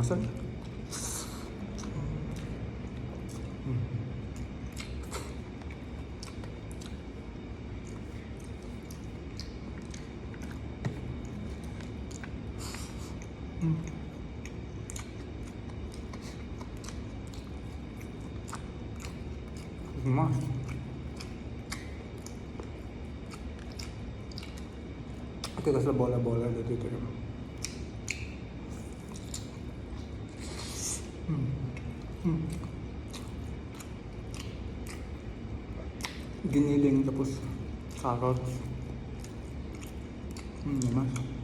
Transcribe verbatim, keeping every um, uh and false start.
Saan? Mas. Ito, kasla bola-bola dito, ito. Mm. Mm. Giniling tapos carrots. Mm, naman.